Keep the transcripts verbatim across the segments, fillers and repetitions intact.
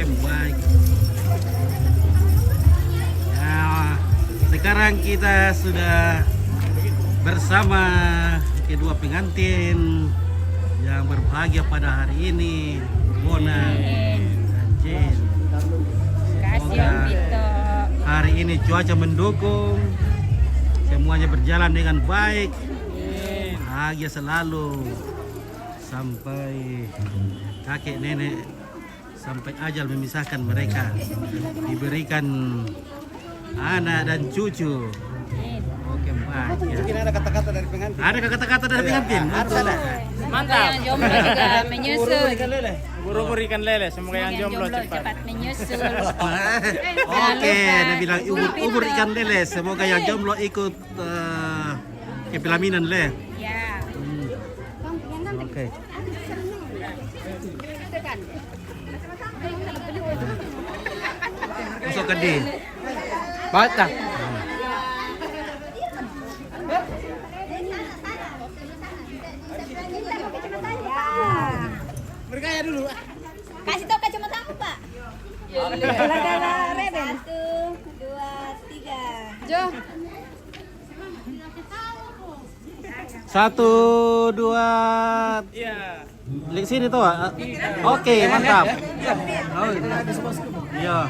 Baik. Ya, sekarang kita sudah bersama kedua pengantin yang berbahagia pada hari ini, Bona dan Jin. Semoga hari ini cuaca mendukung, semuanya berjalan dengan baik, bahagia selalu sampai kakek nenek, sampai ajal memisahkan mereka, diberikan anak dan cucu. Oke, baik, ya. Mungkin ada kata-kata dari pengantin. Ada kata-kata dari pengantin? Ada. Mantap. Yang jomblo juga menyusul. Buru-buru ikan lele. Semoga yang jomblo cepat menyusul. Oke, dia bilang ubur-ubur ikan lele. Semoga yang jomblo ikut, eh, ke pelaminan, le. Ya. Oke. Masuk ke di. Baca. Bergaya dulu. Kasih tahu kacamatamu, Pak. Gara-gara Reben. Satu, dua, tiga. Jo. Satu, dua. Iya. Di sini tuh, ah. Oke, mantap. Oh, iya.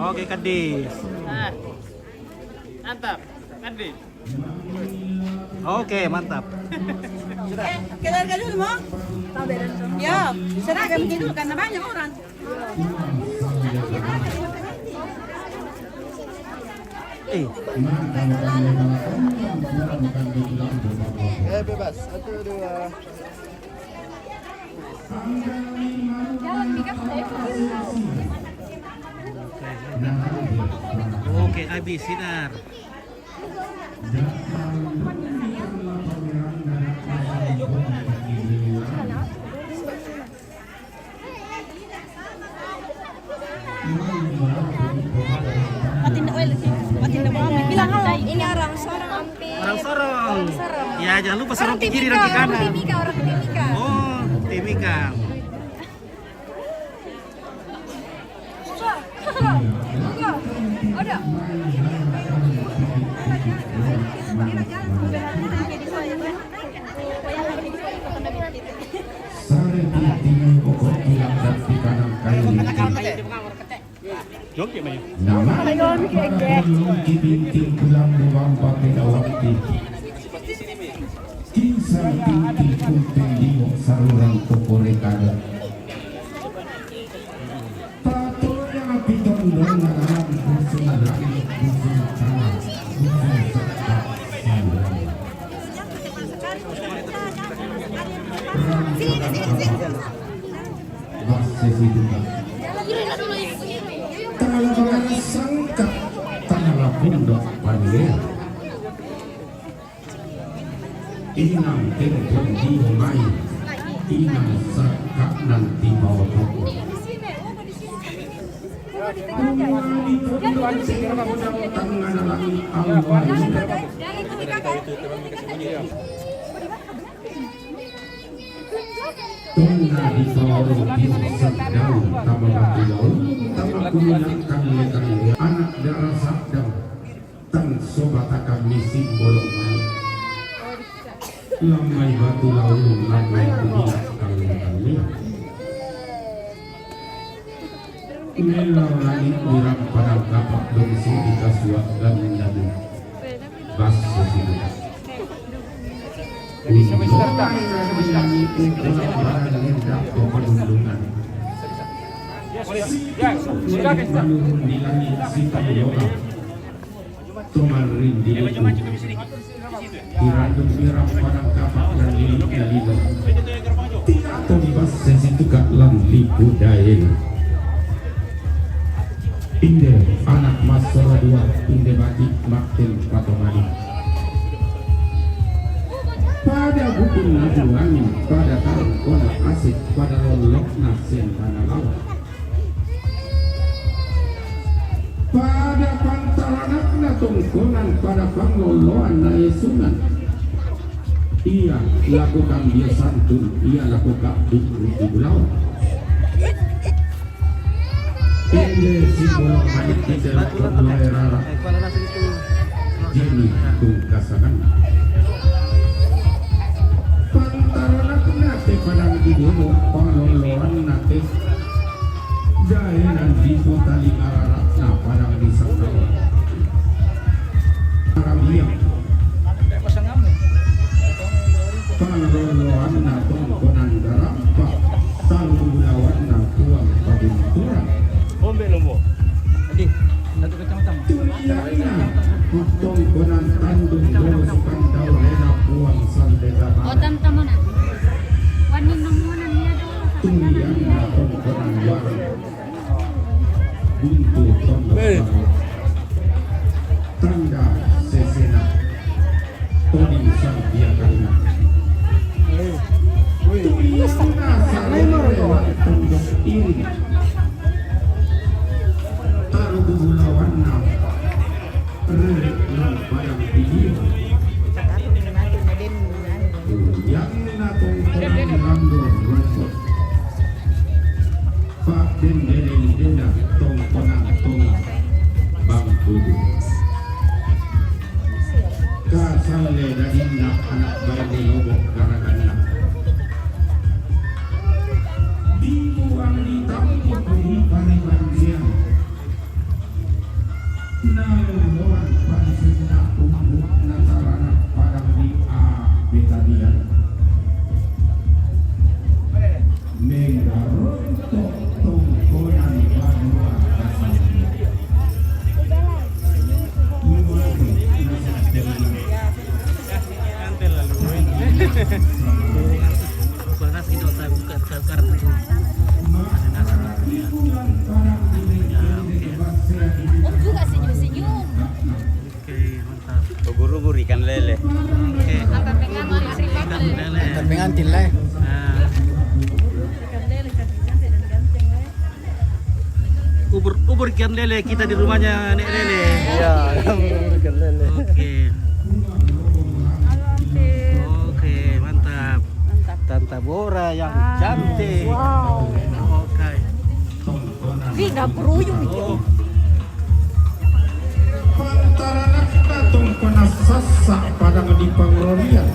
Oke, Kadis. Mantap. Kadis. Oke, mantap. Sudah. Eh, kita harga dulu, mau? Ya, serahkan dulu karena banyak orang. Eh. Eh, bebas. Satu, dua. Oke, habis, sinar. Matin oil, matin oil. Bilang halo. Ini orang Sorong, Ampik. Orang Sorong. Orang Sorong. Ya, jangan lupa Sorong ke kiri dan ke kanan. Orang Timika, orang Timika. Oh, Timika. Sare titi bokok tulang dan tikanang kayu. Nama kibinting pulang buang pakai dawati. Kisah tinti kumpin dingok sarurang tokore kada. Patulnya api tondong ngalaman busung langit, busung tanah, busung sekat sarurang. Rang sekat. Bas sesi duka. Tangala bangana sangka, tangala pundok pandir. Inang tempon di mai, inang sangka nanti bawa toko. Bunga di pondok tempon tangala langit Allah. Tona di Paoro, di Serdau, tama Batu Laut, tama Kuminang, kang lekang anak dara Sabdau, tang sobataka misi bolong mai. Lambai Batu Laut, lambai Kuminang, kang lekang. Milau langit miram padang kapak bengsi di kasuak dan dadu. Bas sesi duka. Minggu main di langit ukuran barang ngendak pemenundungan. Situ manurun di langit situ yoga. Toman rindi itu. Irandung irang padang kapak dan liliknya lilo. Tidak tolibas sesi tukak lan liku daen. Inde anak mas sora dua, inde batik makin patomani. Pada bukun nabuangi, pada tarung kona asik, pada lolok nasen mana lawan. Pada pantaranakna tongkonan, pada pangoloan na esungan. Ia lakukan dia santun, ia lakukan di, di pulau. Inde si pulau manik di dalam pulau rara. Jeni kung kasangan. Pantaran aku nate padang di dulu, pangloloan nate. Dai nan dipo tali araratna padang di Sangkawa. Arabiang. Pangloloanna tongkonan darampa, tanggulawanna puang pabinturan. Ombe lombo. Adi, satu kecamatan. Turianna tongkonan tandung lolo sukandau lena puang sandegama. Oh, tam-, tamu na. Wani numunan niya do. Turianna tongkonan warung. Buntu tongkonan. Tanda sesena. Toding sang biakanna. Turianna sareng lewat tondok iri. Taru bubulawanna. Rerek nang padang video. Yang na tongkonan rambut rokok. Pak den deden dena tongkonan tonga bangkudu. Kasalle dadinna anak baine lobok garaganna. Dibuang di tampuk di paribandian. Naluluan pansinna umbuk natarana padang di a Betania. Menggarong tok tongkonan banua kasih. Luar biasa. Oh, juga senyum-senyum. Oke, mantap. Ubur-ubur ikan lele. Oke. Antar pengantin, ikan lele. Antar pengantin lah. Nah. Ubur, ubur ikan lele kita di rumahnya Nek Lele. Iya, ubur ikan lele. Oke. Oke, mantap. Mantap. Tante Bora yang cantik. Wow. Oke. Ih, nggak peruyung itu. Oh. Pantaranakna tongkonan Sasak padang di Pangrorian.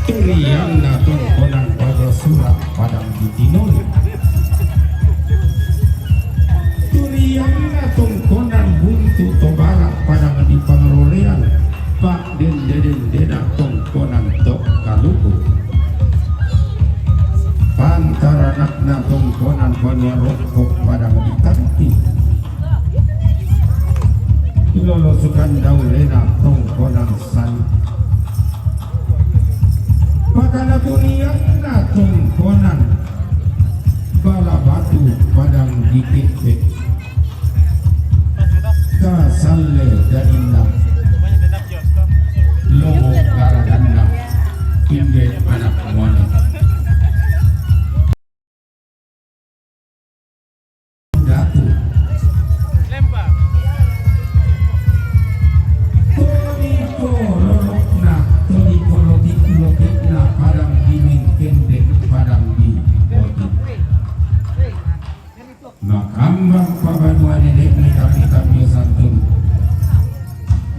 Turianna tongkonan Bagasura padang di Tinoli. Turianna tongkonan Buntu Tobara padang di Pangrorian. Pak den deden dena tongkonan tok kaluku. Pantaranakna tongkonan banua rokok padang di Tanti. Lolo sukandau lena tongkonan sani. Pakana turianna tongkonan bala batu padang di Kekbek. Kasalle dainna. Lomo garaganna. Inde anak muane. Datu. Toni kororokna, toni kolotik-lotikna padang di Mengkendek, padang di Botik. Makambang pabanua dedek ni kami kami santun.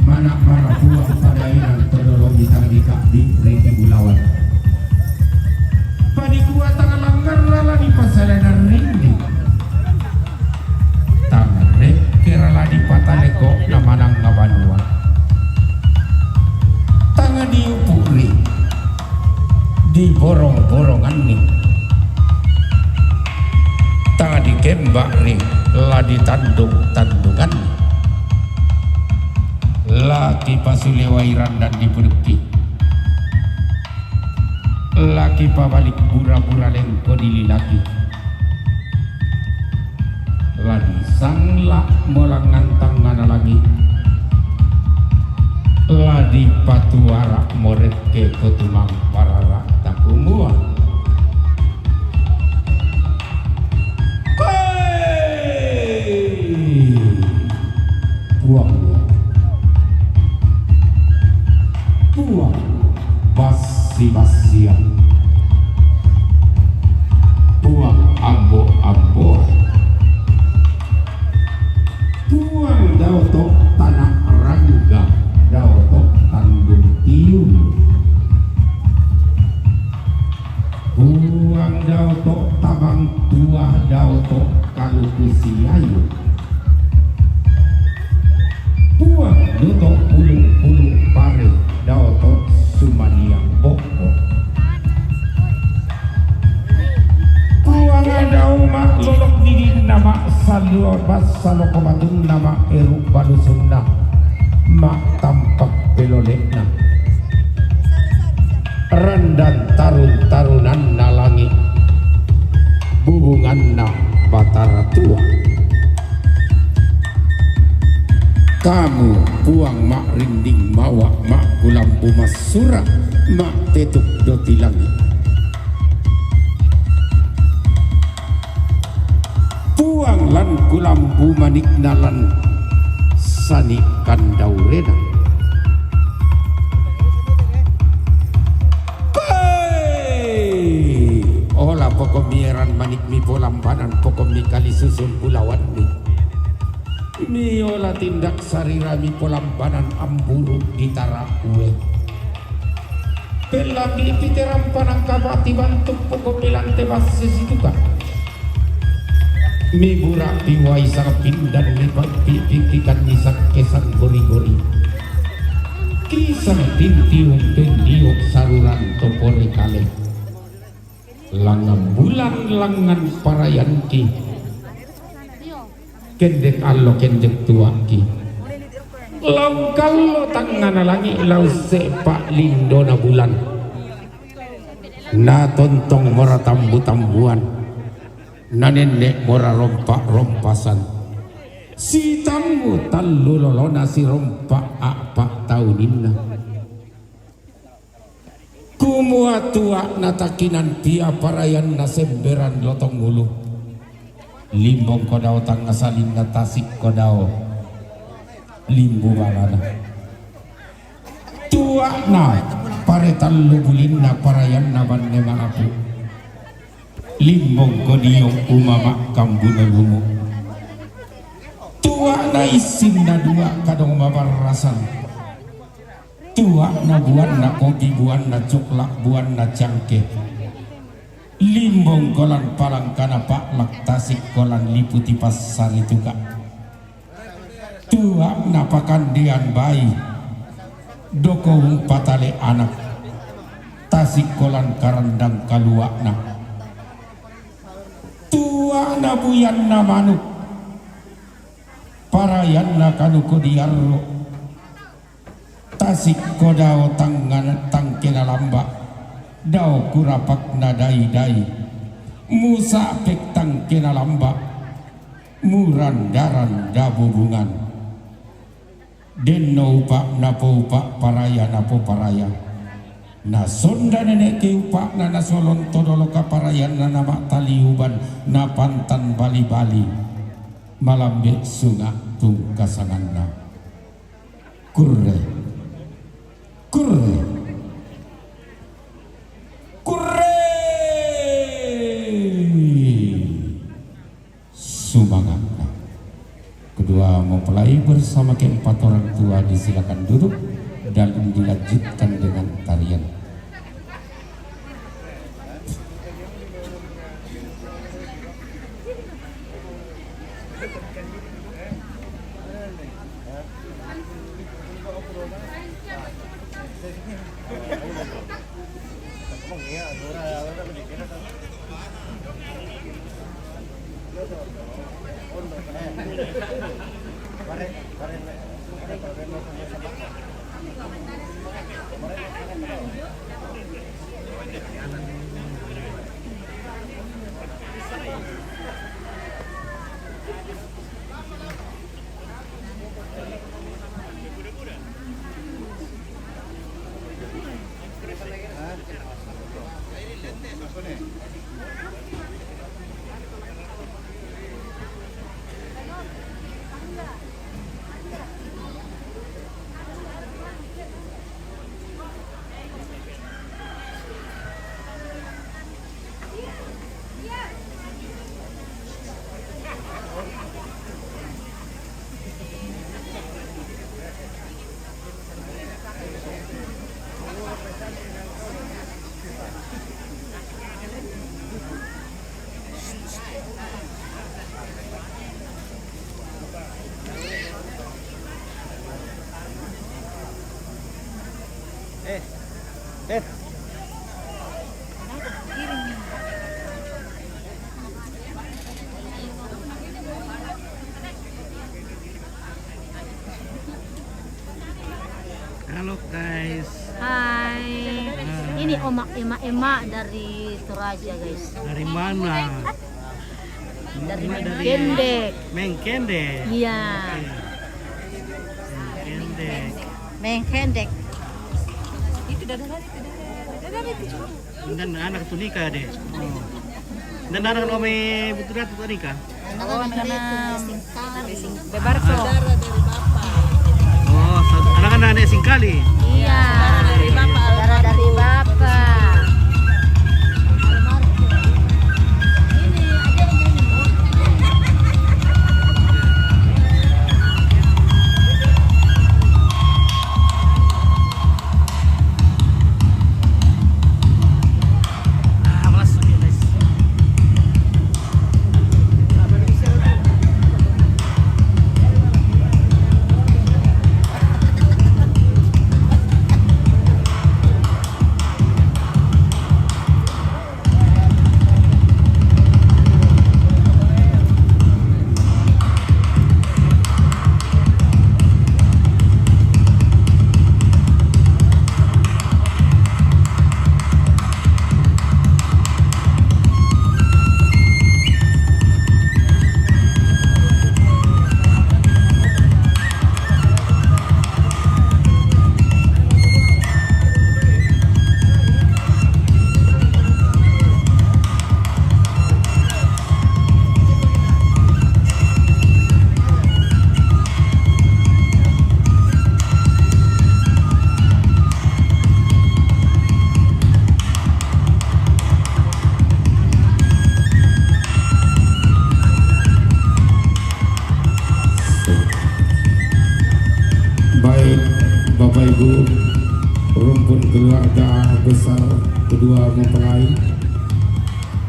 Mana mana puang padainang pedolo bintang di kambing rinti bulawan. Padikua tang langgar lala di pasalanan rinti. Tang rekke lala di pataleko na manang ngabanua. Tang diupuri. Di borong-boronganni, tang dikembakni, la ditandung-tandunganni. Laki pasulewa irandan di pudukki. Laki pabalik bura-bura lengko di lilaki. La disangla molangan tangngana langi. La dipatuara morekke kotumang parara takumua. Hei! Puang. Puang. Basi-basian. Puang ambo-amboan. Puang dau tok tanak rangga, dau tok tandung tiung. Puang dau tok tabang tuah, dau tok kaluku siayu. Puang dau tok pulung-pulung pare, dau tok sumaniang bokbok. Puang dau mak lolok didin na mak salua basa loko batung na mak eruk balusun na mak tampak pelolek na. Randan tarun-tarunan na langit, bubungan na Batara Tua. Kamu puang mak rinding mawak mak kulambu masura mak tetuk doti langit. Puang lan kulambu manik na lan sanik kandau rena. Hei! Ola poko mieran manik mi polambanan poko mi kali susun bulawan mi. Mi ola tindak sarira mi polambanan amburu di tarakue. Pelambi piteran panangkapati bantuk poko pilante basse situka. Mi burak piwai sangpindan mi pipikan mi sakke sanggori-gori. Kisang tintiung pendiok saruran topore kale. Langan bulan langan parayanki. Kendek allo kendek tuaki. Lau kallo tangngana langit lau sepak lindona bulan. Na tontong mora tambu-tambuan. Na nennek mora rompak-rompasan. Sitammu tallu lolona sirompak akpak tauninna. Kumua tuakna takinan pia parayanna semberan lotong ulu. Limbong kodao tangasalinna tasik kodao limbu balana. Tuakna pare tallu bulinna parayanna banne malapu. Limbong kodiong umamak kambuna lumu. Tuakna issinna dua kadong mabarrasan. Tuakna buanna kopi, buanna coklat, buanna cangke. Limbong kolan palangkana paklak tasik kolan liputi passari tuka. Tuakna pakandean bai. Doko umpatale anak. Tasik kolan karandang kaluakna. Tuakna buyanna manuk. Parayanna kanuko diarro. Tasik kodao tangan tangkena lamba, dao kurapakna dai-dai, musapek tangkena lamba, murandaran dabubungan. Denno upak napoupak paraya napoparaya. Nasonda nenek ke upakna nasolon todoloka parayanna namak taliuban napantan bali-bali. Malambe sungak tungkasanganna. Kurre. Kurre. Kurre. Sumangatna. Kedua mempelai bersama keempat orang tua disilakan duduk dan dilanjutkan dengan tarian. Halo guys. Hai. Hai. Ini oma, ema-ema dari Toraja, guys. Dari mana? Dari Ema dari Mengkendek. Mengkendek. Iya. Oke. Mengkendek. Mengkendek. Itu dadah itu, dadah, dadah itu. Dan anak tu nikah deh. Oh. Dan anak lo me butuh datu tu nikah. Oh, anak-anak. Bebarso. Saudara dari bapak. Oh, sa-, anak-anak nenek singkali. Iya. Saudara dari bapak. Saudara dari bapak. Baik, Bapak Ibu, rumpun keluarga besar kedua mempelai,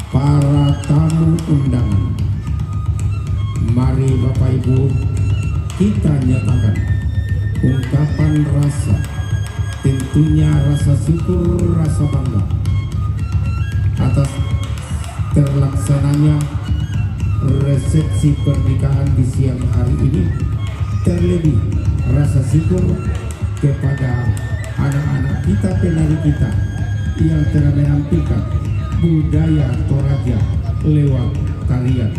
para tamu undangan, mari Bapak Ibu, kita nyatakan ungkapan rasa, tentunya rasa syukur, rasa bangga atas terlaksananya resepsi pernikahan di siang hari ini, terlebih rasa syukur kepada anak-anak kita, penari kita yang telah menampilkan budaya Toraja lewat tarian.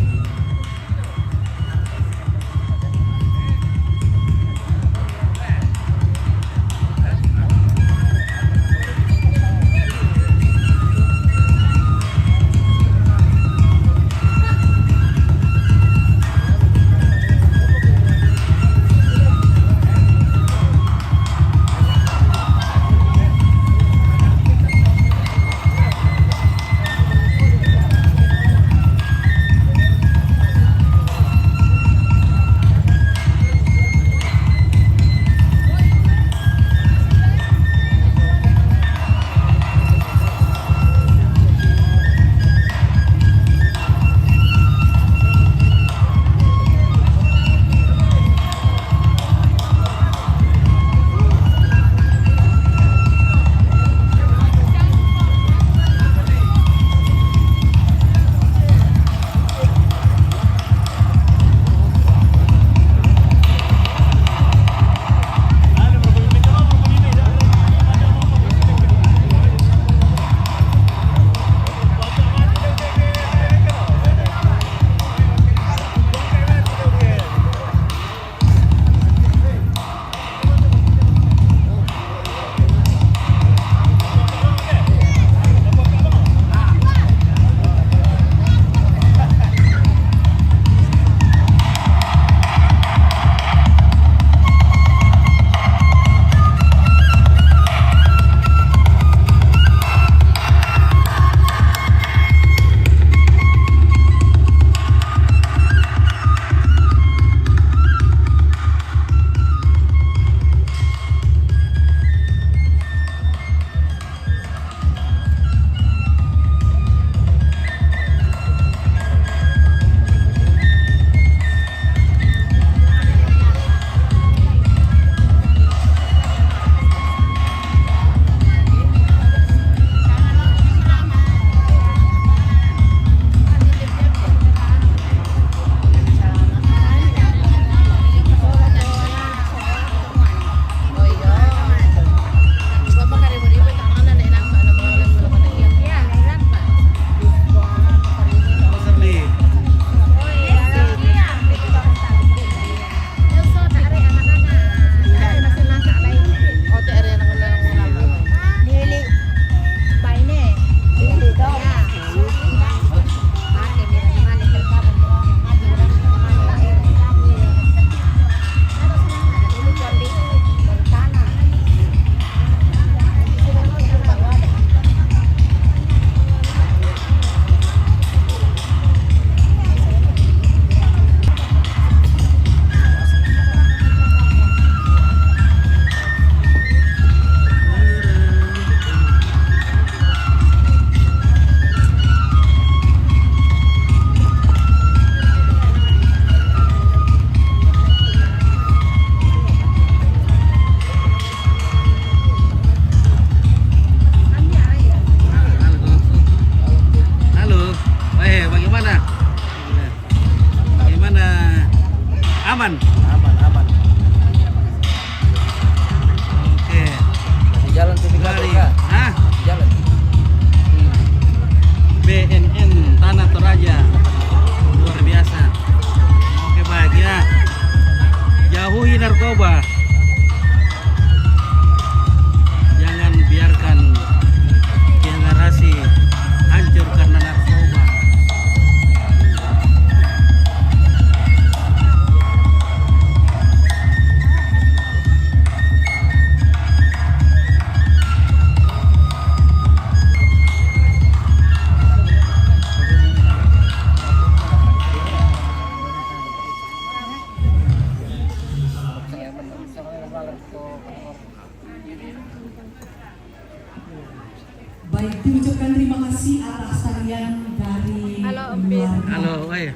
Baik, diucapkan terima kasih atas tarian dari Halo, Om Bin. Keluarga. Halo, eh.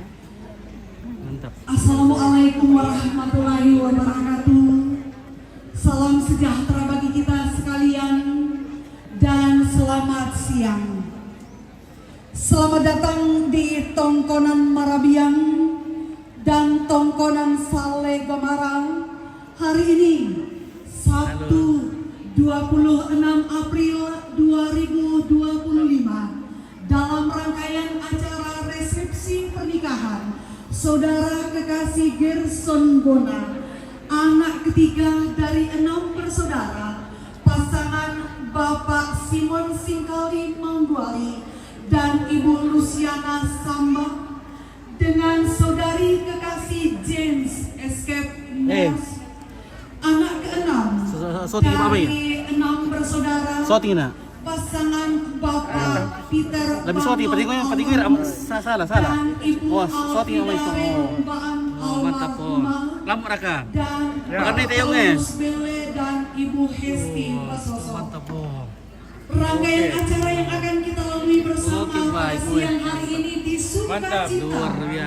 Mantap. Assalamualaikum warahmatullahi wabarakatuh. Salam sejahtera bagi kita sekalian dan selamat siang. Selamat datang di Tongkonan Marabiang dan Tongkonan Sale Gemara hari ini, Sabtu dua puluh enam April dua ribu dua puluh lima, dalam rangkaian acara resepsi pernikahan Saudara Kekasih Gerson Bona, anak ketiga dari enam bersaudara, pasangan Bapak Simon Singkali Mangguali dan Ibu Luciana Samba, dengan Saudari Kekasih James Escape Moss, anak keenam dari enam bersaudara, pasangan Bapak Peter Lebih soti, patingin, patingin, salah, salah. Dan Ibu oh, soti yang main. Oh, mantap po. Lamuk raka. Dan Makan ni tayong eh. Dan Ibu Hesti Pasoso. Mantap po. Rangkaian acara yang akan kita lalui bersama pada siang hari ini di sukacita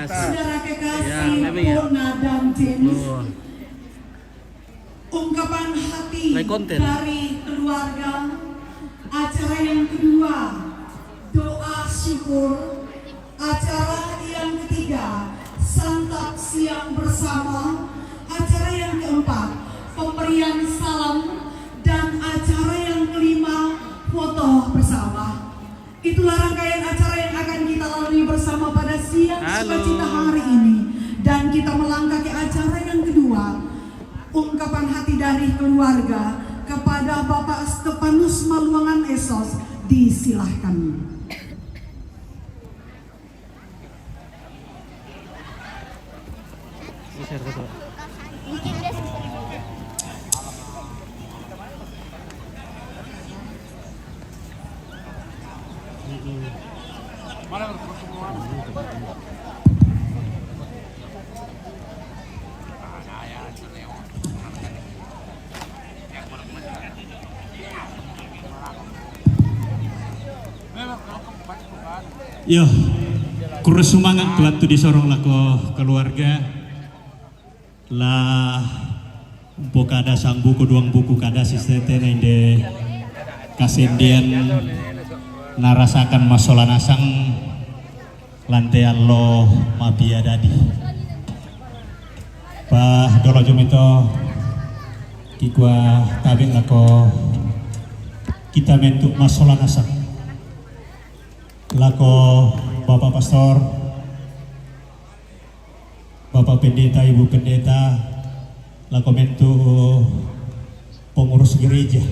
saudara kekasih Bona dan James. Ungkapan hati dari keluarga. Acara yang kedua, doa syukur. Acara yang ketiga, santap siang bersama. Acara yang keempat, pemberian salam. Dan acara yang kelima, foto bersama. Itulah rangkaian acara yang akan kita lalui bersama pada siang sukacita hari ini. Dan kita melangkah ke acara yang kedua, ungkapan hati dari keluarga kepada Bapak Stepanus Maluangan Esos. Disilahkan. Iyo, kurus sumangat tu waktu disorong lako keluarga. Lah umpok kada sangbuku duang buku kada sistete na inde kasendian narasakan masola nasang. Lantean lo mapia dadi. Pa dolo jumito kikua tabik lako kita mentuk masola nasang. Lako Bapak Pastor, Bapak Pendeta, Ibu Pendeta, lako mentuk pengurus gereja,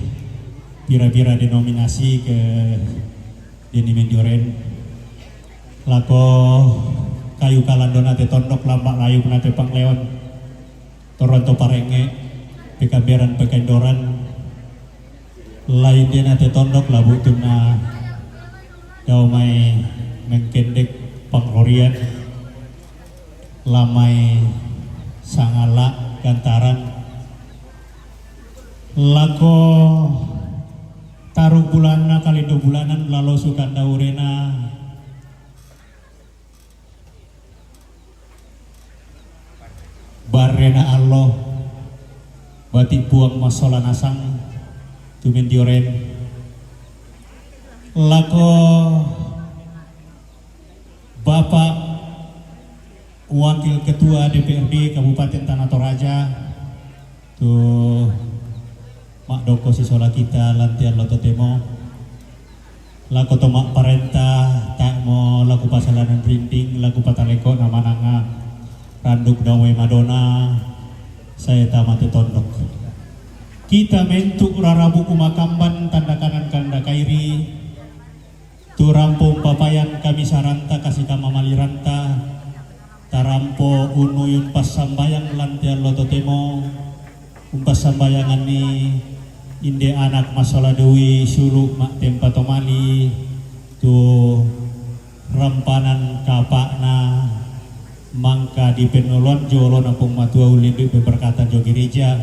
pira-pira denominasi ke deni mendioren, lako kayu kalandona te tondok lambak layu na te pangleon, toronto parenge, pekamberan pekaindoran, lain dena te tondok labu tuna dau mai mengkendek panglorian, lamai sangala gantaran, lako taruk bulanna kalindo bulanan lalo sukanda urena. Barrena allo bati puang massola nasang tumendioren lako Bapak Wakil Ketua D P R D Kabupaten Tanah Toraja tu madoko sisola kita lantian lo totemo lako to ma'parenta ta'mo lako pasalanan rinting lako pataleko na mananga randuk dawe madona. Saya tamate tondok kita mentuk rarabuku makamban tanda kanan kanda kairi tu rampo umpapayan kami saranta kasi kamamaliranta. Tarampo unui umpassambayang lantean lo totemo umpassambayanganni inde anak massola dui sulu ma'tempa tomali tu rampanan kapa'na mangka dipennoloan jolona Puang Matua ulindui pemberkatan jo gereja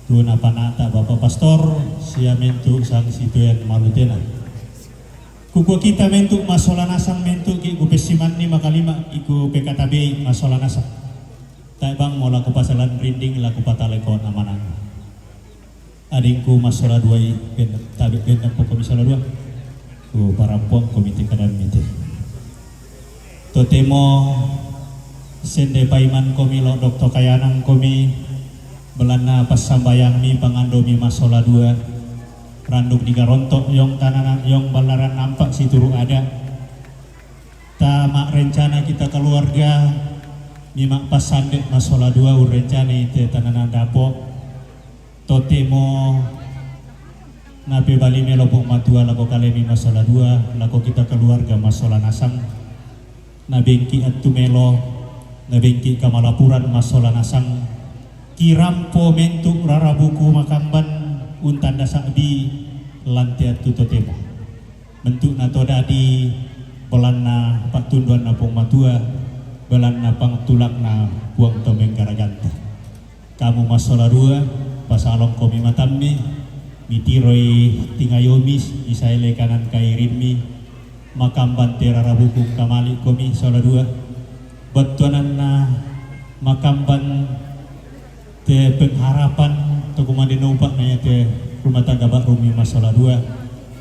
tu napanata Bapak Pastor sia mentu sang situen malutena. Kukua kita mentu' massola nasang, mentu' ki' kupessimanni makalima' iku pekatabei massola nasang. Tae' bang mola kupasalan rinding la kupataleko namanang. Adingku massola duai, ben-, tabe' bennang poko mi sola dua. Ku parampuang komite kadang mite. Totemo sende paiman komi lo dokto kayanang komi, belanna passambayang mi pangando mi massola dua. Randuk digaronto yong tananan yong ballaran nampa' situru' ada'. Ta ma'rencana kita keluarga, mi ma'passande massola dua urrencanai te tananan dapo'. Totemo napebali melo Puang Matua lako kalemi massola dua, lako kita keluarga massola nasang. Nabengki attu melo, nabengki kamalapuran massola nasang. Kirampo mentu' rarabuku makamban untanda sa'bi lante attu totemo. Mentu'na to dadi belanna pa'tunduanna Puang Matua, belanna pangtulakna Puang to menggaraganta. Kamu massola dua, pasalongkomi matammi, mitiroi tingayomi, misaele kanan kairimmi, makamban te rarabuku kamali' komi sola dua. Battuananna makamban te pengharapan to kumande nopa' na iate rumah tangga ba'ru mi massola dua,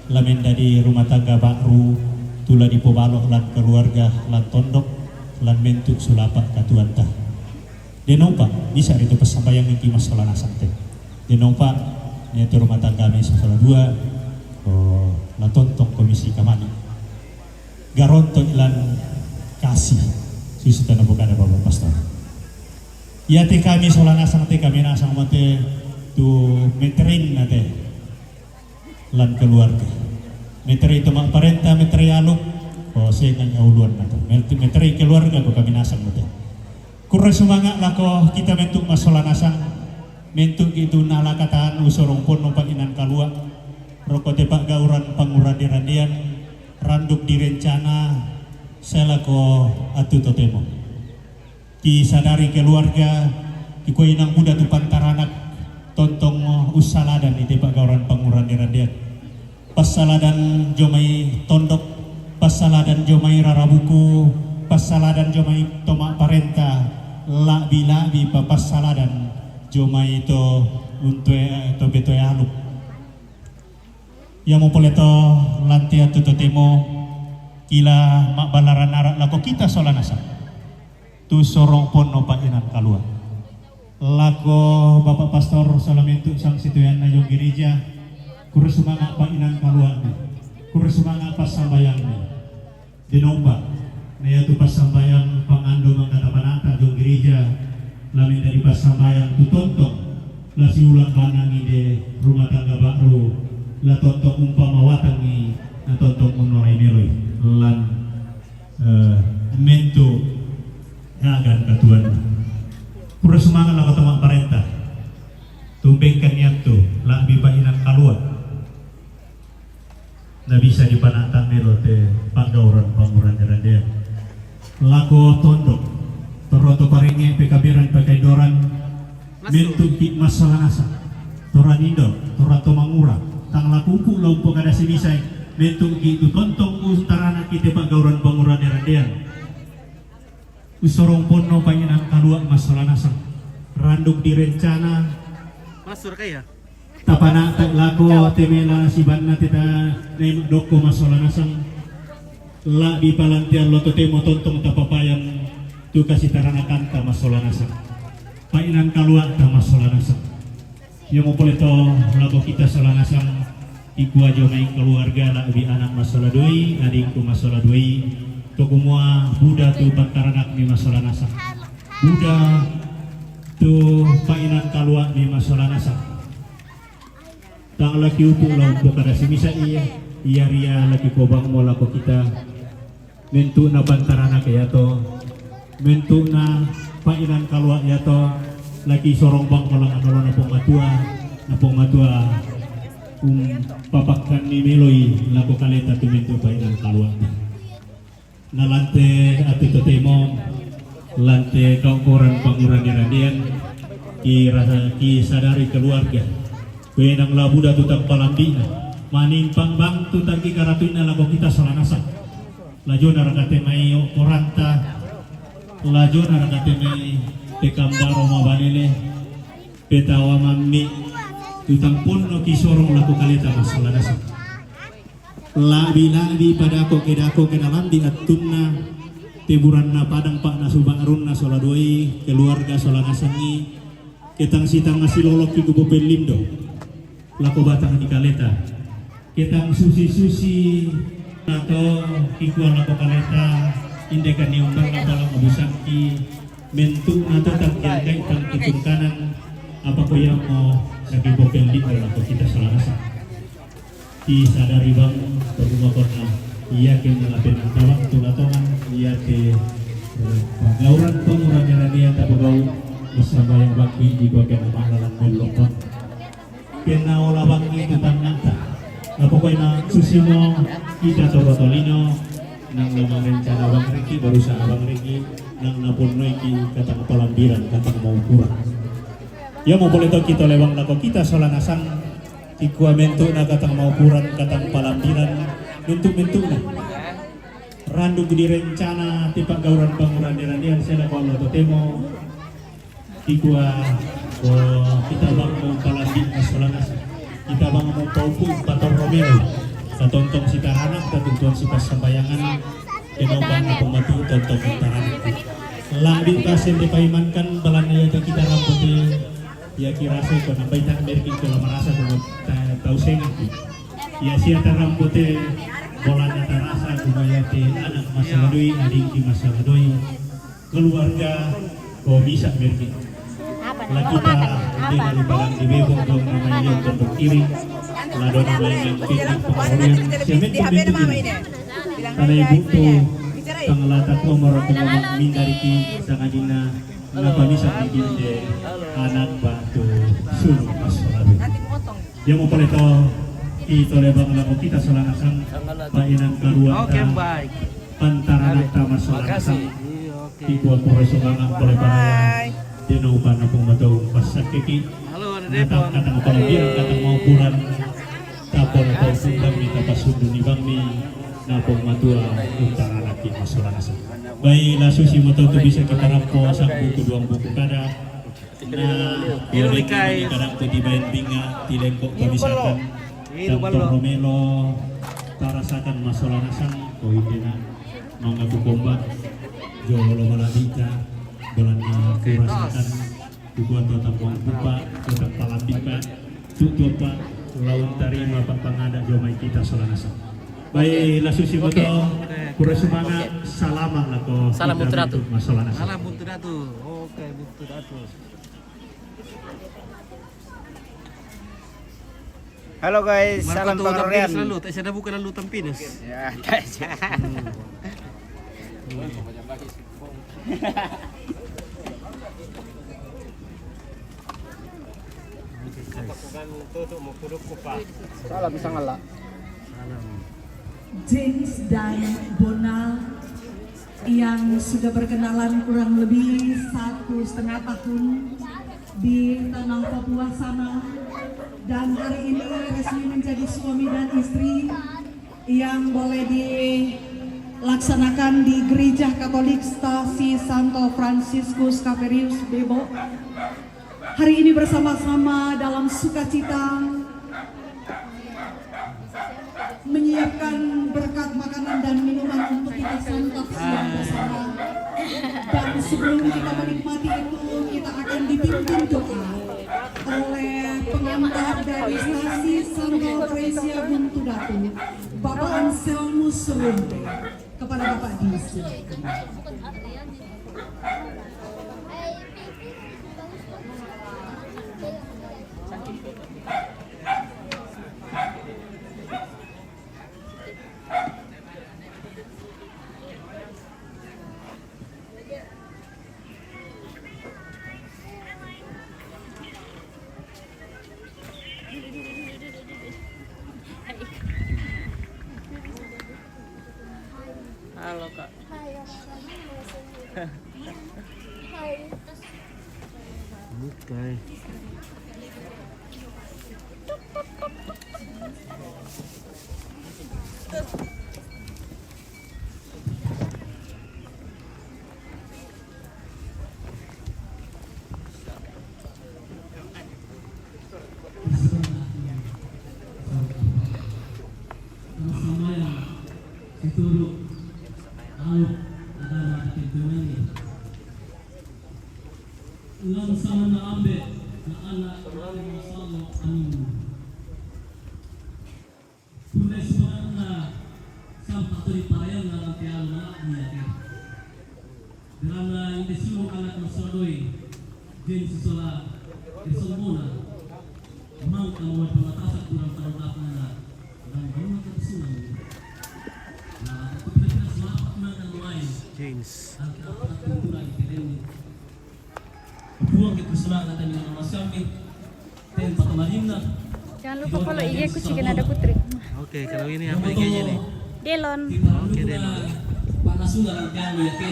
la mendadi rumah tangga ba'ru tu la dipobalo' lan keluarga, lan tondok, lan mentu' sulapa' katuanta. De nopa', bisa ritu passambayang iki massola nasang te. De nopa', niate rumah tangga mi massola dua, oh, la tontong komisi kamani. Garonto ilan kasih, susi tana pokada Bapak Pastor. Iate kami sola nasang te, kami nasang mate tu meterinna te lan keluarga. Meteri to ma'parenta, meteri aluk, oh, sengan auluan na to. Met-, meteri keluarga ko kami nasang mate. Kurre sumanga' lako kita mentu' massola nasang, mentu' ki' tu nalakatan usorong ponno pa'inan kalua', roko te pa'gauran pangurande-randean, randuk direncana, sae lako attu totemo. Kisadari keluarga, kikua inang buda tu pantaranak, tontong ussaladan ite pa'gauran pangurande-randean. Passaladan jomai tondok, passaladan jomai rarabuku, passaladan jomai to ma'parenta, la'bi-la'bi pa passaladan jomai to untoe, to betoe aluk. Iamo pole to lantea tu totemo kila ma'ballaran ara' lako kita sola nasang. Tu sorong ponno pa'inan kalua'. Lako Bapak Pastor salamentu' sangsitoyanna jong gereja, kurre sumanga' pa'inan kalua'mi, kurre sumanga' passambayangmi. De nopa', na iatu passambayang pangando mangkatapanata jong gereja, la mendadi passambayang tu tontong, la siulang banangi de rumah tangga ba'ru, la tontong umpamawatangi, na tontong unnorai meloi, lan eh, mentu' agan katuanna. Kurre sumanga' lako to ma'parenta. Tumbengkan iattu, la'bi pa'inan kalua'. Na bisa dipanata melo te pa'gauran pangurande-randean. Lako tondok, torro to parengnge' pekabiran pekaidoran, mentu' ki' massola nasang, torra nindo, torra to mangura, tang la kuku' la umpokada sinisai, mentu' ki' tu tontong untaranak ite pa'gauran pangurande-randean. Ussorong ponno pa'inan kalua' massola nasang, randuk direncana, tapanata lako te mela sibanna te ta nai ma'dokko massola nasang. La'bi palantean lo totemo tontong tapapayan tu kasitaranakanta massola nasang. Pa'inan kalua'ta massola nasang. Iamo pole to lako kita sola nasang, ikua jomai keluarga la'bi anak massola duai, adingku massola duai, to kumua buda tu pantaranakmi massola nasang. Buda tu pa'inan kalua'mi massola nasang. Tang laki upu' la umpokada sinisai, ia ria laki kobangmo lako kita. Mentu'na pantaranak iato, mentu'na pa'inan kalua' iato, laki sorong bangko la anolona Puang Matua, na Puang Matua umpapakkanni meloi lako kaleta tu mentu' pa'inan kalua'. Na lante attu totemo, lante kaukuran pangurande-randean, ki rasa, ki sadari keluarga. Kuenang la buda tu tampalambi'na, Manimpang bang tu tangki karatuina lako kita sola nasang. Lajona raka te mai o koranta, lajona raka te mai te kambaro mabalele, petawa mammi, tu tamponno kisorong lako kaleta massola nasang. Labi-labi padako kedako kenalambi attunna, teburanna padang pak nasu ba'runna sola doi, keluarga sola nasangi, ketang sitang nasilolokki kupo pellindo. Lako batang di kaleta. Ketang susi-susi nato kikua lako kaleta, indeka niumbang apa lako busakki, mentuk nato tang kiangkai tang kitungkanan, apa ko yamo saki bokeng lima lako kita sola nasang. Ki sadari bang perumah kota, iya ke melapen tawang tulatongan, iya ke eh, pagauran pengurang-urang yang tak pegau, bersama yang bakti di bagian malam melokon. Kena ola bangi tu tangata. Apa ko ina susimo kita toro tolino, nang lamang rencana bang Riki, berusaha bang Riki, nang naponnoiki katang palambiran, katang mau kurang. Ya mau boleh tau kita lewang lako kita sola nasang, kikua mentuk na katang mau kurang, katang palambiran, mentuk-mentuk na. Randuk di rencana tipa gauran banguran di randian sela ko Allah totemo. Kikua, oh, kita bang mau palambi masola nasang. Kita bang mau paupu pator Romero. Tatontong sitaranak, tatuntuan sipas sambayangan. Kena bang mau pematu tontong taranak. Labi pasen dipaimankan balanna yata kita rampote. Ya kirasa ko nambai tak merki ko la marasa ko ta-, tau sengaki. Ya sia tarampote balanna tarasa ko mayate anak masola doi, adingki masola doi. Keluarga ko bisa merki. La kita di dari balang di bebo dong namanya yang tondok kiri. La dona main yang kiri pengaruh. Sia mentu mentu kiri. Karena ibu tu tang lata ko mara ko mamang mindariki sangadina. Napa bisa bikin de anak batu sunu pas lalu. Dia mau pole to itu lebang lako kita sola nasang painan karuan. Oke, baik. Pantaran ta masola nasang. Iya, oke. Ikua pura sumanga pole panawa. Dia no upana pung matau pas sakiki. Halo, ada Depon. Kata kata kepala dia kata mau puran. Tapole tau sundang ni tapasunduni bang ni napong matua utara laki masola nasang. Bai la susi moto tu bisa kita rampo sang buku duang buku kada. Na boleh kami kadang peti bain binga tilengkok pamisakan. Dan Romelo tarasakan masola nasang ko indena mangaku komba jolo malabita. Bolana kurasakan. Kukuan totang wangkupa, totang palambika, tutupa, laun tarima pangada jomai kita sola nasang. Bai la susi moto, kura sumanga, salamang lako. Salam kita untuk Datu. Masola nasang. Salam untuk Datu. Oke, untuk Datu. Halo guys, salam pangarorean. Lalu, tak ada buka lalu tampines. Ya, tak ada. Salam sangala. James dan Bona yang sudah berkenalan kurang lebih satu setengah tahun di tanah Papua sana, dan hari ini resmi menjadi suami dan istri yang boleh dilaksanakan di Gereja Katolik Stasi Santo Franciscus Xaverius Bebo. Hari ini bersama-sama dalam sukacita menyiapkan berkat makanan dan minuman untuk kita santap siang bersama. Dan sebelum kita menikmati itu, kita akan dipimpin doa oleh pengantar dari Stasi Santo Fresia Buntudatu, Bapak Anselmus Serunte. Kepada Bapak disilakan. Halo, Kak. Hai, Kak. Hai. Oke. Langsung na ambe na ana na masallo amin. Punna sebenarna sampa to ri parayanna rante alo na dia ke. Karena inde sulu anak masola doi, James sola Jason Bona. Mangka mo pamatasan kurang tahu apa na dan bangun ke sungai. Nah, aku kira-kira selapa makan lain. James. Angka apa kultura di Kideni. Puang ke kusuna na tadi nama sampai. Tempat kemarinna. Jangan lupa follow I G ku, Ciganada Putri. Oke, kalau ini apa I G-nya nih? Delon. Oke, Delon. Panasuna rante alo ya ke.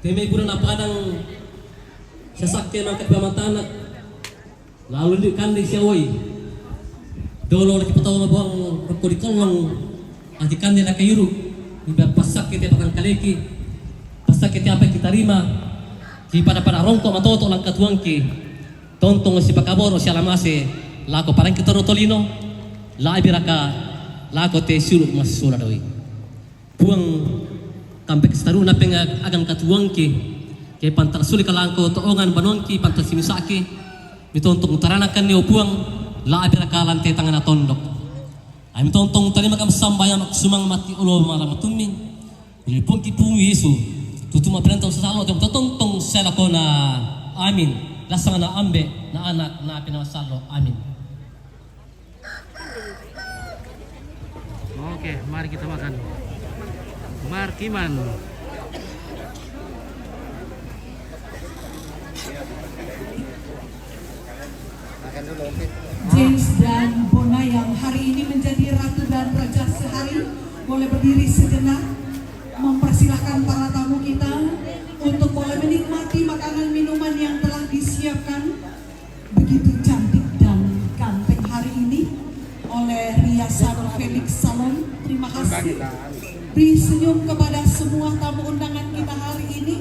Teme pura napadang sasakke mangkat pamatana. Lalu di kande siawai. Dolo lagi patawa buang rokko di kolong. Anti kande na kayuru. Iba passakke te patangkaleki. Passakke te apa kita rima. Ki pada-pada rongko matoto langkatuangki. Tontong sipakaboro sialamase lako parangki toro tolino, labi raka lako te sulu massola doi. Puang, kampe sitaruna penga agang katuangki, ke pantara suli kalangko toongan banuangki pantara simisaki, mitontong taranakan nio Puang, labi raka lante tangana tondok. Ami tontong tarimakam sambayang maksumang mati olo mara matummi. Ri Puangki Puang Yesu, tutu mapparenta sallo, tong tontong sai lakona. Amin. Lassanna ambe, na anak, na api na sallo. Amin. Oke, mari kita makan. Markiman. James dan Bona yang hari ini menjadi ratu dan raja sehari, boleh berdiri sejenak, mempersilahkan para tamu kita untuk boleh menikmati makanan minuman yang telah disiapkan. Begitu cantik dan ganteng hari ini oleh Riasan Felix Salon. Terima kasih. Beri senyum kepada semua tamu undangan kita hari ini.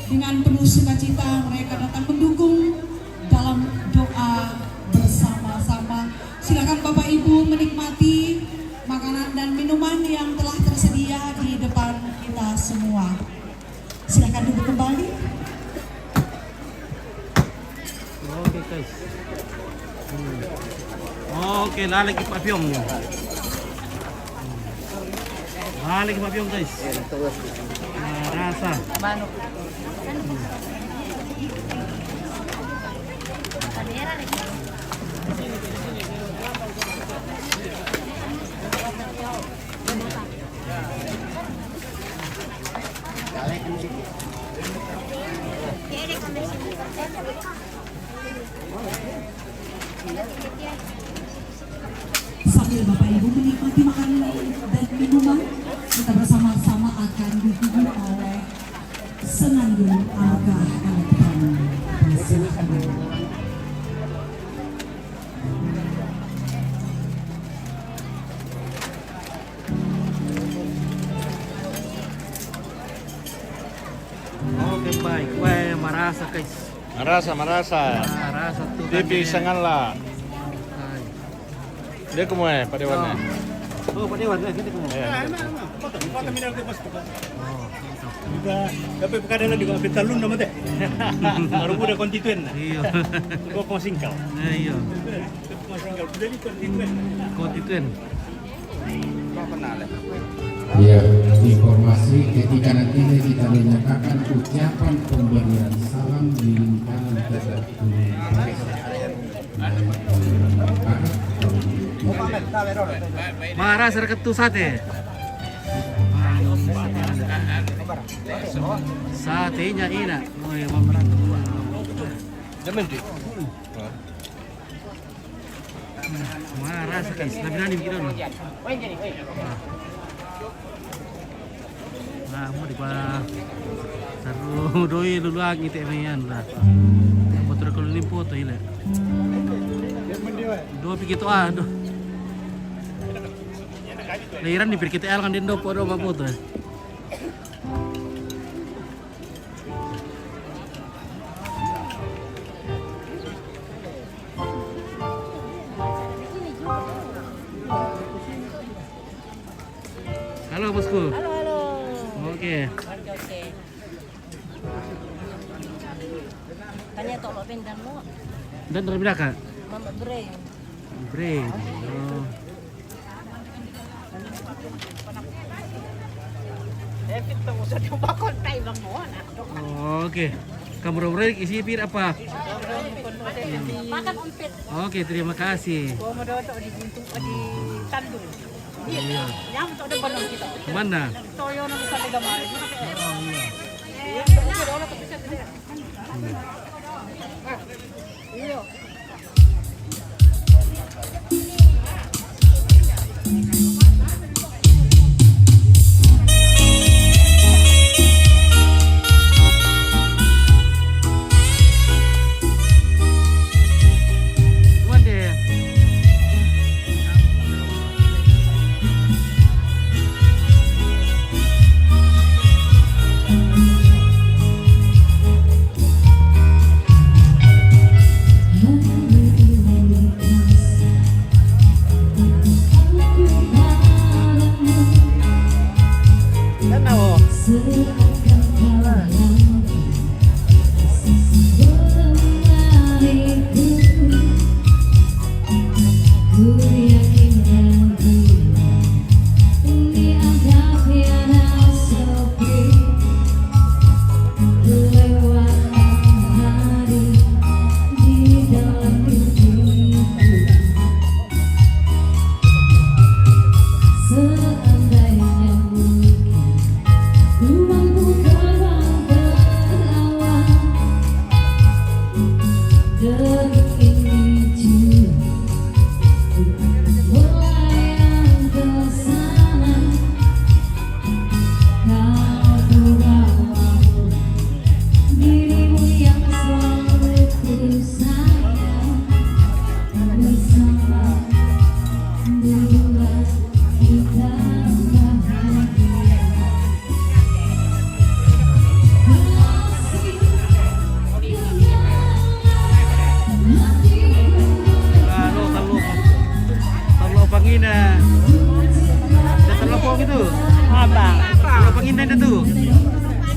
Dengan penuh sukacita mereka datang mendukung dalam doa bersama-sama. Silakan Bapak Ibu menikmati makanan dan minuman yang telah tersedia di depan kita semua. Silakan duduk kembali. Oke, guys. Hmm. Oke, laleki papiong. Laleki papiong, guys. Nah, rasa. Sambil Bapak Ibu menikmati makanan dan minuman, kita bersama-sama akan dihibur oleh senandung arga elektronik. Silakan. Oke, baik. Weh, marasa, guys. Marasa, marasa. Marasa tuh. Depi kan, sangalla. Hai. Dia kemue, Pak Dewan, ya? Oh, Pak Dewan, ya, kita kemue. Iya. Oh, gitu. Juga, tapi bukan ada juga, Petalun nama teh. Baru udah konstituen, nah. Iya. Gua mau singkal. Eh, iya. Konstituen. Ya, informasi ketika nantinya kita menyatakan ucapan pemberian salam di lingkaran tertentu. Marasa raka tu sate. Satenya enak. Oh, iya, Bang. Jamin, Dik. Marasa, guys, lebih nani bikin dulu. Nah, mau di pa seru doi dulu lagi teh mayan lah. Motor kalau ini foto ini. Dua pikir tu ah, dua. Giliran dipikir kita elang den dopo do baboto. Halo, bosku. Halo, halo. Oke. Oke, oke. Tanya tolo pindang mo. Dan dari belakang. Mama Bre. Bre. Oh. Eh, pito mo sa tumakon tayo lang mo, anak. Oke. Kamu Bre isi pir apa? Makan empit. Oke, terima kasih. Gua mau doto di buntung, di tandung. Iya. Nyam to ada banang kita. Mana? Toyo nang sa taga mari. Halo, halo. Halo, Pangina. Ada telepon gitu. Apa? Halo, Pangina ada tuh.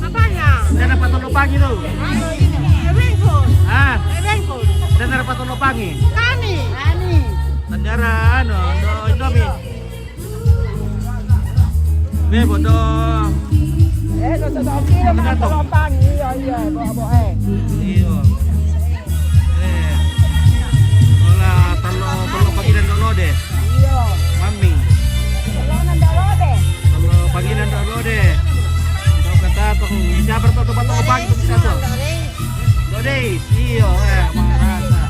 Apanya? Ada apa telepon gitu? Anu ini. Ebengkul. Ah, Ebengkul. Ada apa telepon ini? Kami. Kami. Tandara, anu, Indomie. Be, bodo. Eh, no, so, so, oke, no, makan tolopang. Iya, iya, bo, bo, eh. Iya. Eh. Ola, talo, talo panggilan dolo deh. Iya. Mami. Talo nang dolo deh. Talo panggilan dolo deh. Tau kata tong siapa tuh tempat tolopang itu bisa tuh. Dodis, iyo, eh, marasa.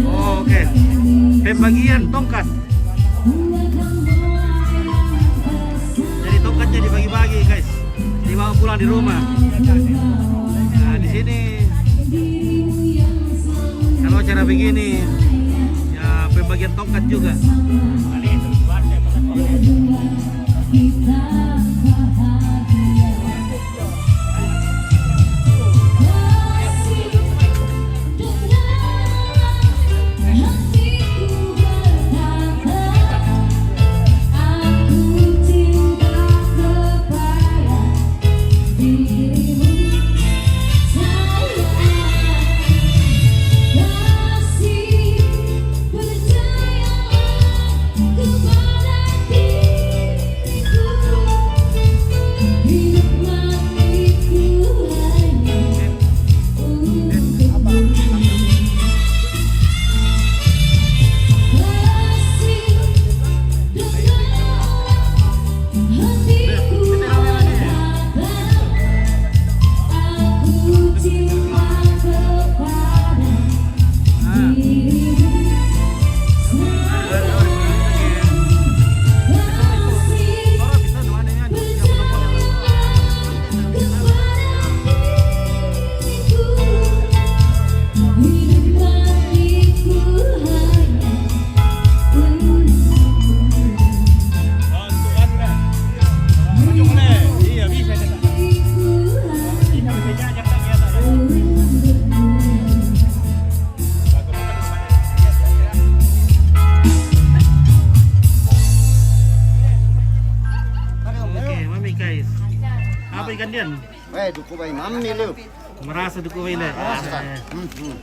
Oh, oke. Pembagian tongkat. Jadi tongkatnya dibagi-bagi, guys. Dibawa pulang di rumah. Nah, di sini kalau acara begini, ya, pembagian tongkat juga. Ikan dia. Eh, duku bai mami lu. Merasa duku bai le. Merasa. Eh. Hmm, hmm.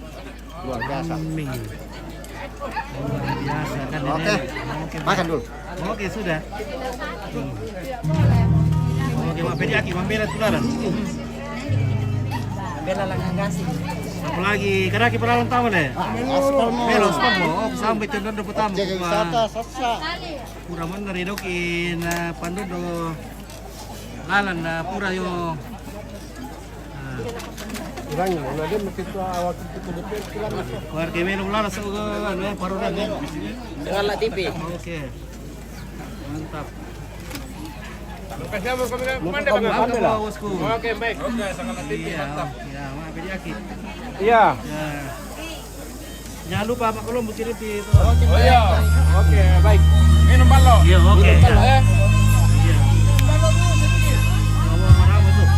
Luar biasa. Mami. Luar biasa kan. Oke. Oke, makan dulu. Oke, sudah. Hmm. Oke, Mak Pedi Aki, Mak Bela Tularan. Bela Langkasi. Apalagi kadaki peralan taman eh. Aspal mo. Bela aspal mo. Oh, sampai tendon pertama. Jaga wisata, sasa. Pura mana ridok in pandondo. Lalan na pura yo. Kurang, na dia mesti tu awak kita depan kilang. Warga melo lalas ko anu eh, paruran eh. Dengan la T V. Oke. Mantap. Makasih, Bos. Komandan, Bos. Oke, baik. Oke, sangat la T V, mantap. Ya, Mak Pedi Aki. Iya. Ya. Jangan lupa Pak Kolombo kirim di. Oh iya. Oke, baik. Minum balo. Iya, oke. Minum balo, ya. Iya. Bawa marah tuh.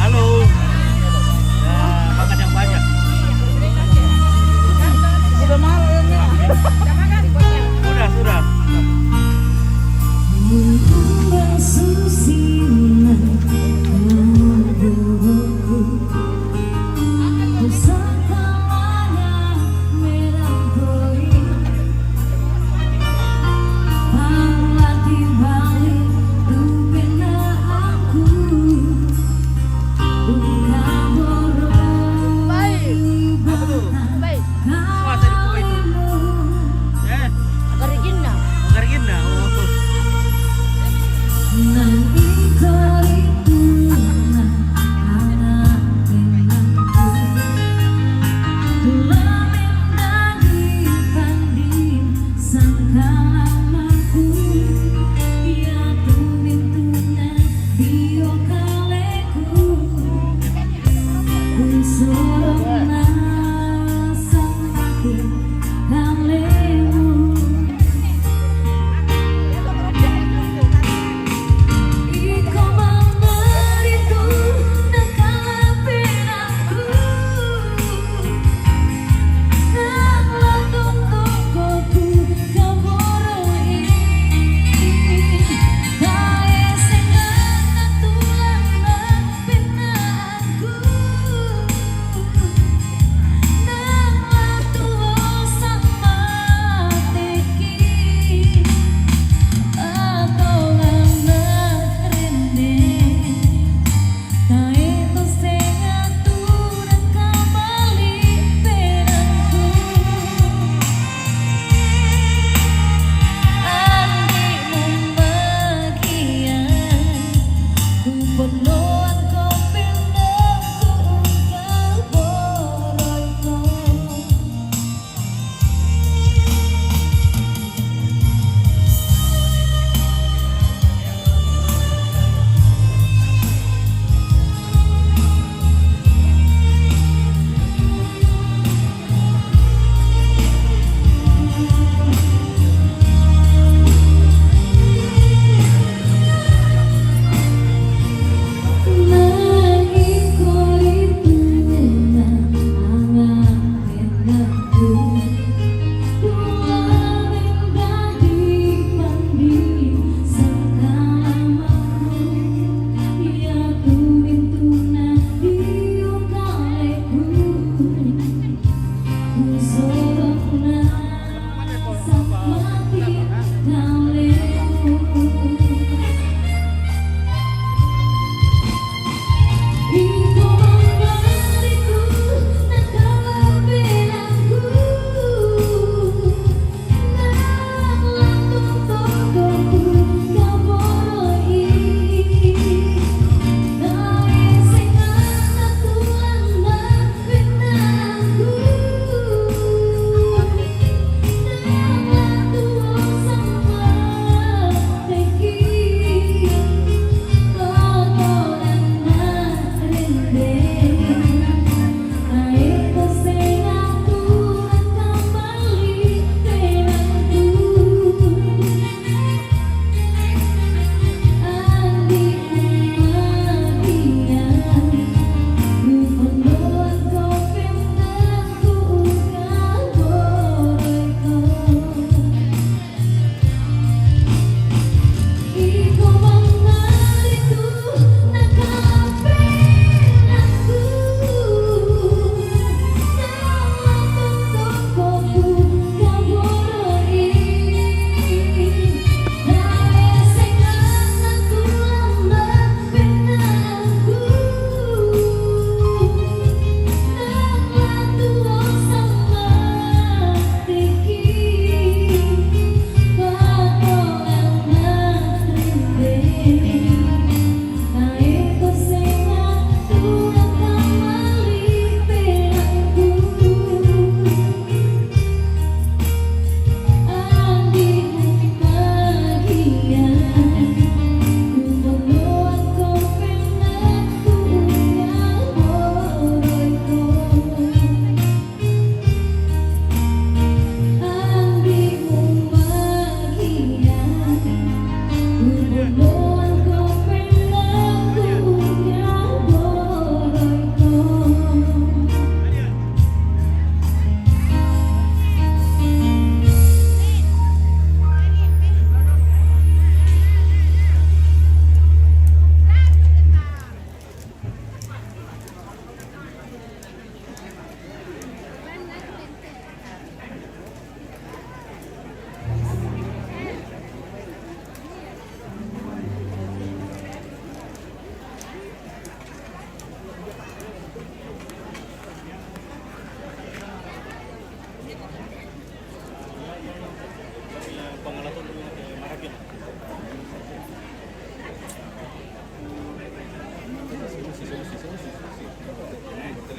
Halo. Ya, makan yang banyak. Sudah malam ya. Sudah, sudah. Baik. Apa tuh? Baik. Wah, tadi kuah itu. Eh? Karigin na. Karigin na. Oh.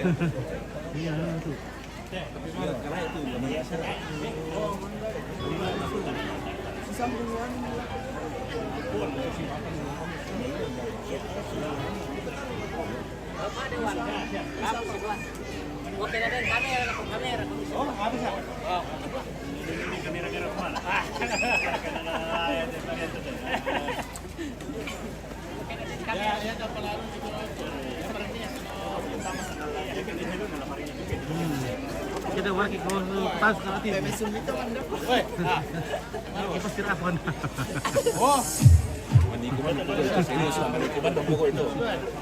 Iya, itu. Oke, ada kamera, kamera. Oh, habis ya? Oh. Ini kamera-kamera kemana? Ah. Kita working kalau pas kalau tidak. Woi, ah. Kita sirapan. Oh. Manikuman, serius lah, manikuman dong pokok itu.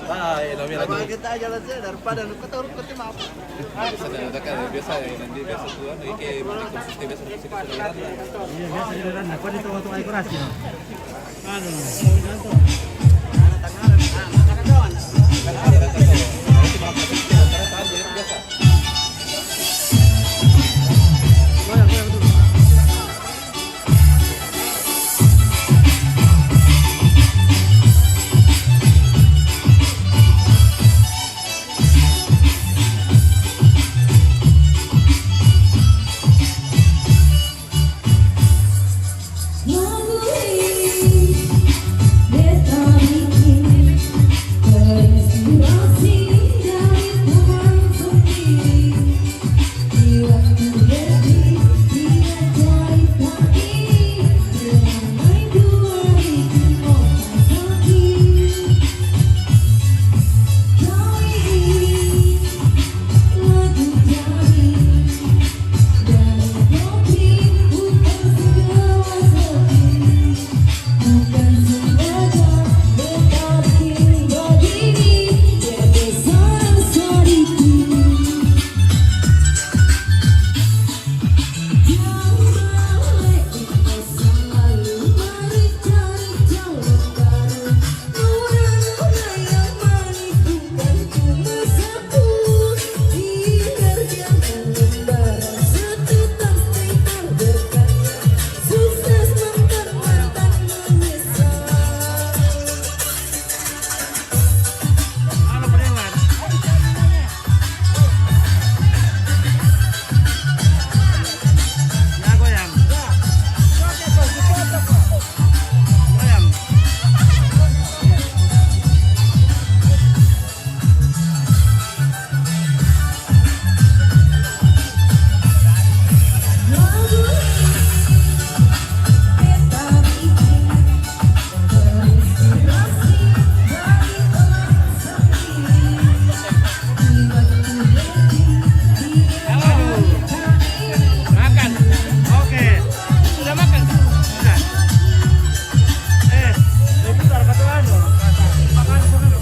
Ah, iya, namanya lagi. Kita aja lah, daripada lu ketawa, lu ketawa apa? Biasa, biasa ya, nanti biasa tuh, anu, kayak mana konsisten biasa, biasa, biasa. Iya, biasa di dalam, nah, kau di tengah-tengah dekorasi, ya. Anu, nah. Biasa. Makan. Oke. Sudah makan? Sudah. Eh, itu taruh kartu anu. Makan dulu.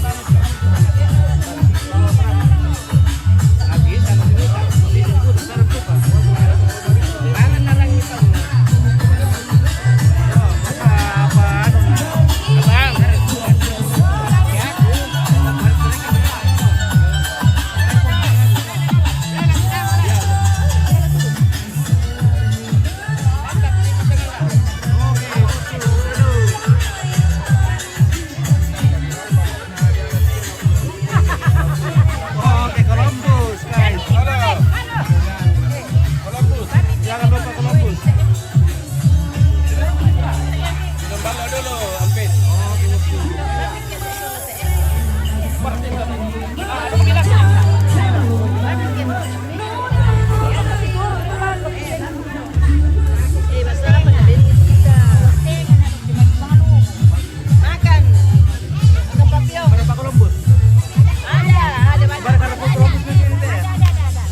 Oke, Columbus, guys. Columbus. Jangan lupa Columbus. Minum dulu, Ampin. Makan. Ada papi, oh. Ada papi Columbus. Ada, ada, ada, ada. Ada, ada, ada, ada. Ada, ada, ada.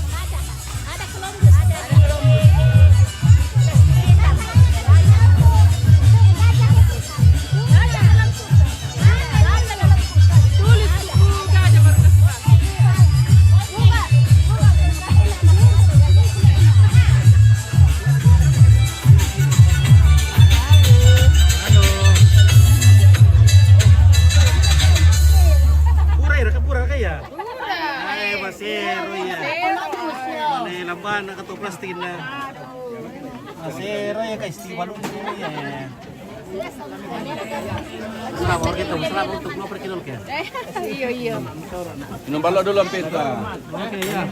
Ada Columbus. Ada Columbus. Ada Columbus. Ada Columbus. Tulis buku gajah baru kasih. Buka. Buka. Halo. Pura ya, pura ya? Pura. Ay, masero ya. Masero. Mane, lamban na kato plastik na. Masero ya, kay Steve, ano ya? Selamat, kita selamat untuk ngoper kita, oke? Iyo, iyo. Minum balok dulu, Ampit. Oke, ya.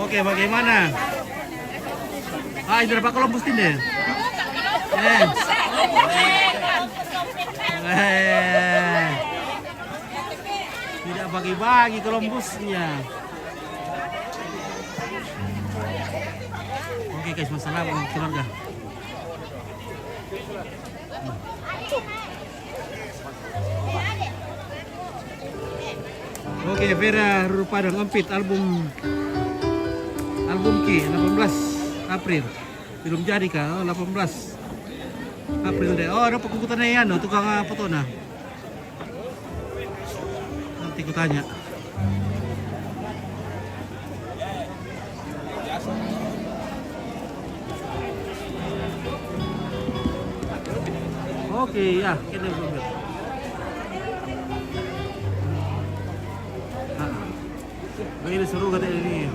Oke, bagaimana? Ah, ini dapat Columbus ini. Eh. Eh. Tidak bagi-bagi Columbusnya. Oke, guys, masalah keluarga. Oke, Vera Ruru Padang, Ampit, album, album ki delapan belas April. Belum jadi kah? Oh, delapan belas April deh. Oh, ada pengikutan ya, no, tukang, ah, foto, nah. Nanti ku tanya. Oke, ya, kene belum ya. Ah. Ini seru kata ini.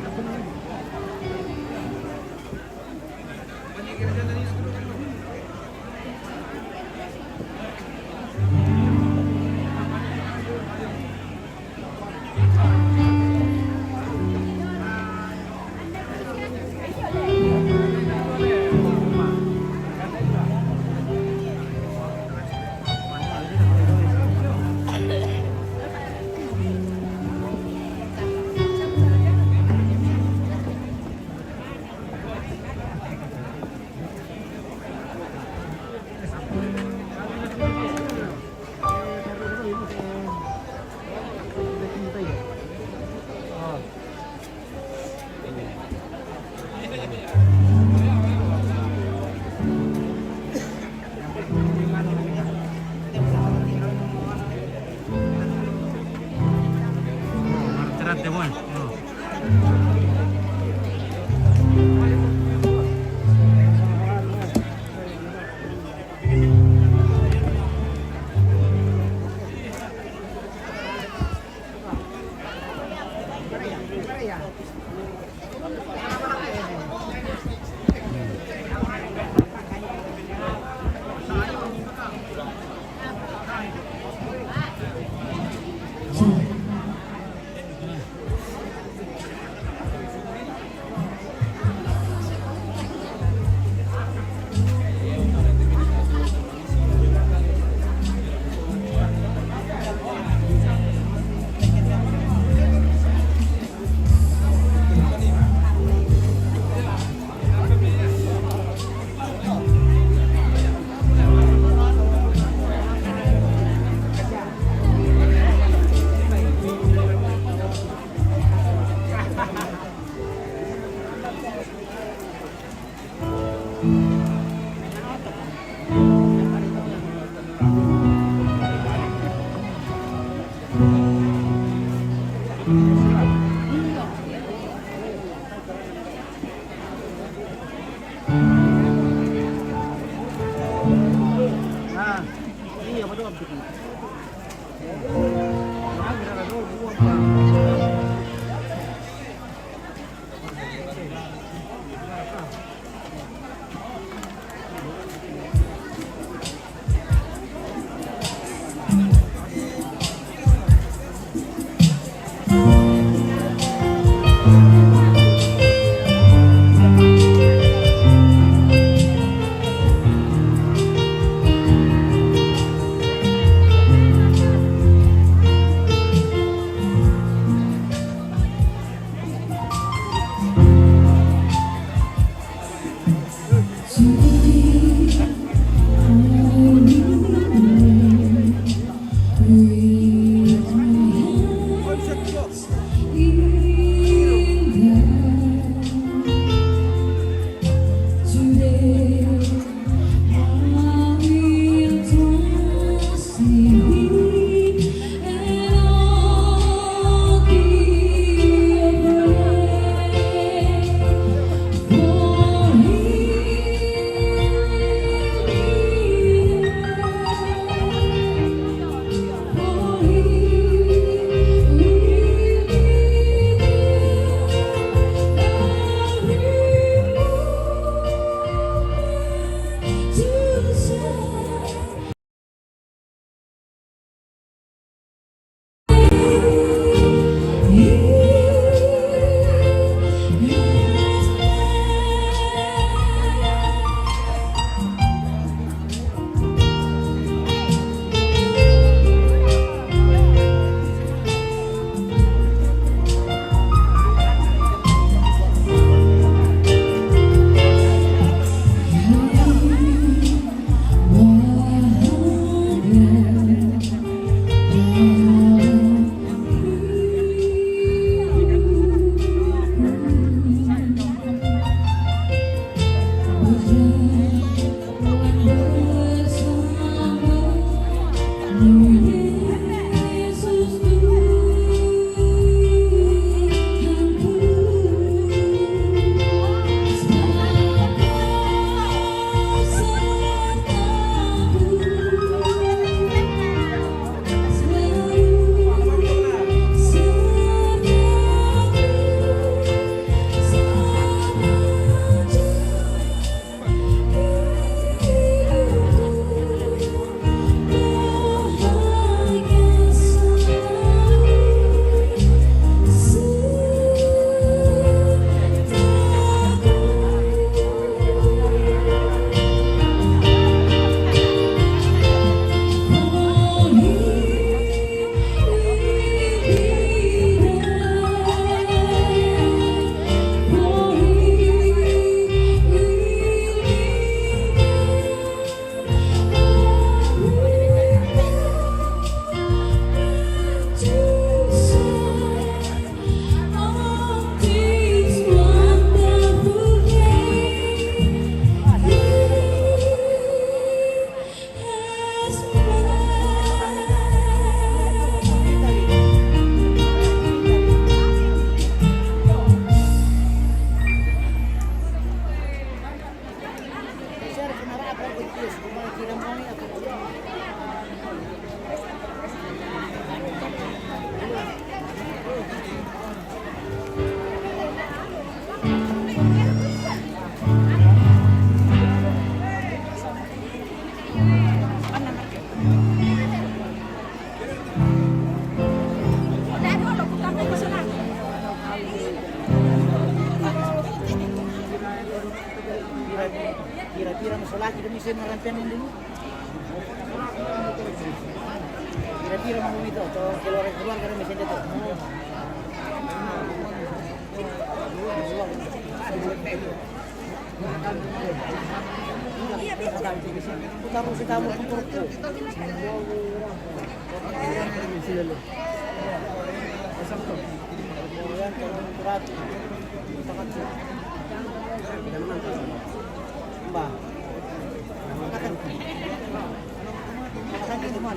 Isin na rampian ini dulu. Kira-kira mau itu, atau keluarga-keluarga ada mesin itu. Iya, bisa. Taruh si tamu ke turko. Ba. Makan. Makan ke teman.